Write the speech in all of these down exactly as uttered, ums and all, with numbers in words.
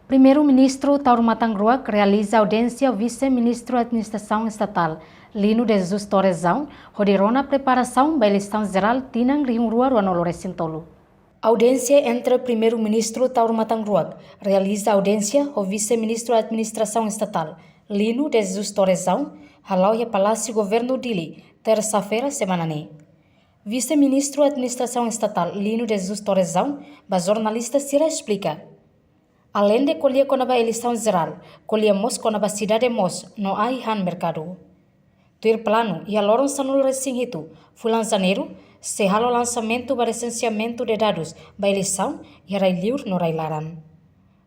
Primeiru-Ministru Taur Matan Ruak realiza audiénsia ho Vise-Ministru Administrasaun Estatál, Lino de Jesus Torrezão, hodi rona preparasaun ba eleisaun jerál tinan rihun rua ruanulu resin tolu. Audiénsia entre Primeiru-Ministru Taur Matan Ruak realiza audiénsia ho Vise-Ministru Administrasaun Estatál, Lino de Jesus Torrezão, hala'o iha Palásiu Governu Dili, tersa-feira semana ne'e. Vise-Ministru Administrasaun Estatál, Lino de Jesus Torrezão, ba jornalista sira esplika. Aleinde ko'alia kona-ba eleisaun jerál, ko'alia mós kona-ba sidade moos no ai-han merkadu. Tuir planu, iha loron sanulu resin hitu, fulan Janeiru, sei halo lansamentu ba resenseamentu de dadus ba eleisaun iha rai-liur no rai-laran.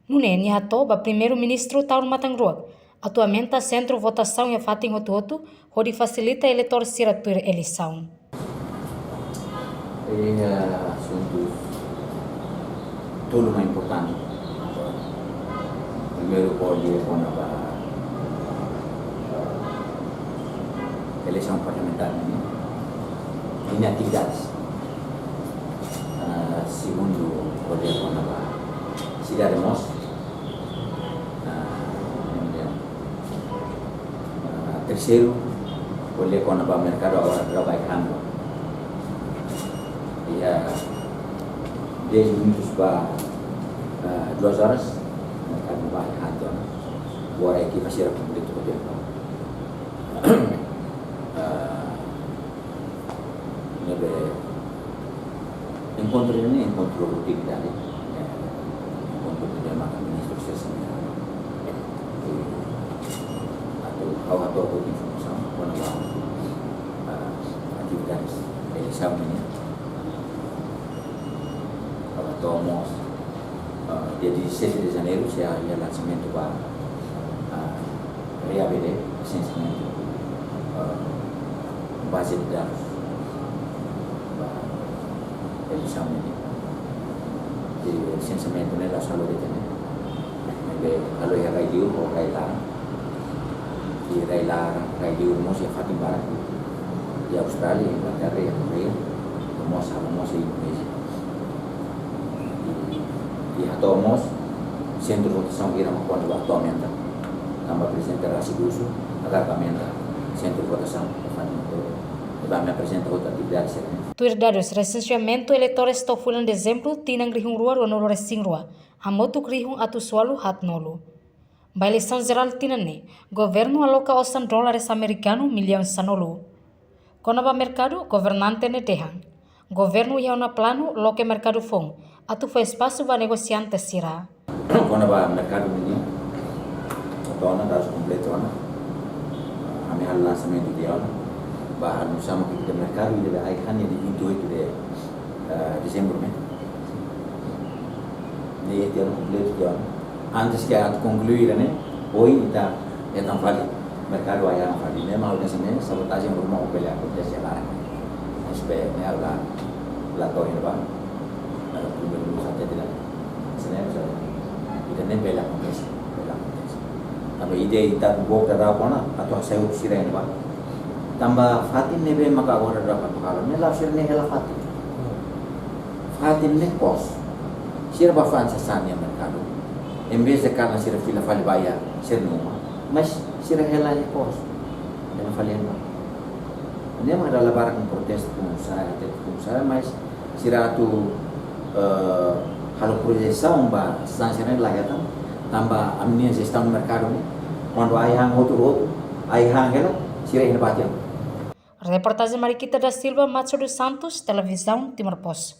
Nune'e nia hato'o ba Primeiru-Ministru Taur Matan Ruak atu aumenta sentru votasaun iha fatin hotu-hotu hodi fasilita eleitór sira tuir eleisaun. Iha asuntu tolu mak importante. Primeiru, ko'alia kona-ba, eh, eleisaun parlamentár nian, ninia atividades. Ah, segundu, ko'alia kona-ba sidade moos. Ah, kemudian, ah, terseiru, ko'alia kona-ba merkadu agora daudaun ai-han. Iha dez minutus ba, ah, duas horas, merkadu ba ai-han. Agora ekipa sira kompletu ho tempu. Ah, ne'ebé enkontru ne'e enkontru rutinitáriu, eh, enkontru ne'ebé maka ministru sira sendiri. Eh, atu, ha'u atu, atu informasaun kona-ba, ah, atividades eleisaun nian. Ha'u atu mós, ah, dia dezassete de janeiro, sei iha lansamentu ba, ah, REA-BD, resenseamentu, ah, baze de dadus ba eleisaun nian. I resenseamentu ne'e la'ós halo de'it ne'e. Ne'ebé halo iha rai-liur ho rai-laran. I rai-laran, rai-liur mós iha fatin barak. Iha Austrália, Inglaterra, iha Koreia, no mós halo mós iha Indonézia. I, i hato'o mós sentru votasaun hira mak kuandu atu aumenta. Tanba prezidente rasik husu agora ba aumenta sentru votasaun iha fatin hotu. I ba ami aprezenta hotu atividade sira-ne'e. Tuir dadus resenseamentu eleitór to'o fulan Dezembru tinan rihun rua ruanulu resin rua, hamutuk rihun atus ualu haatnulu. Ba eleisaun jerál tinan ne'e, governu aloka osan dólares amerikanu millaun sanulu. Kona-ba merkadu, governante ne'e dehan governu iha ona planu loke merkadu foun atu fó espasu ba negosiante sira. Kona-ba merkadu nian, to'o ona, dadus kompletu ona. Ami halo lansamentu tiha ona. Ba halo sama kita merkadu ida-ne'ebé ai-han iha dia vinte e oito de, eh, dezembro ne'e. Ne'e tiha ona kompletu tiha ona. Antes ke atu konklui ne'e, ohin ita hetan fali merkadu ai-han fali. Ne'e mak ha'u dehan ne'e sabotajen ruma ho bele akontese agora. Mas be ne'e agora la to'o iha ne'ebá. Primeiru-Ministru hatete tiha ona. Sira-ne'e, sira-ne'e. Ida-ne'e bele akontese, bele akontese. Tanba ida ita book daudauk ona, atu hasai hotu sira iha ne'ebá. Tanba fatin ne'ebé maka agora daudauk atu halo ne'e la'ós sira-nia hela fatin. Fatin ne'e kos. Sira bá fa'an sasán iha merkadu. Em vez de karena sira fila fali ba iha sira-nia uma, mas sira hela iha kos. Hela fali iha ne'ebá. Ne'e mak dala barak protestu, pengusaha, até pengusaha, mas sira atu, eh, halo projesaun ba sasán sira-ne'e la hetan, tanba ami-nia jestaun merkadu ne'e, kuandu ai-han hotu-hotu, ai-han hela, sira iha ne'ebá tiha ona. Reportajen Mariquita da Silva, Macho dos Santos, Televizaun Timor Post.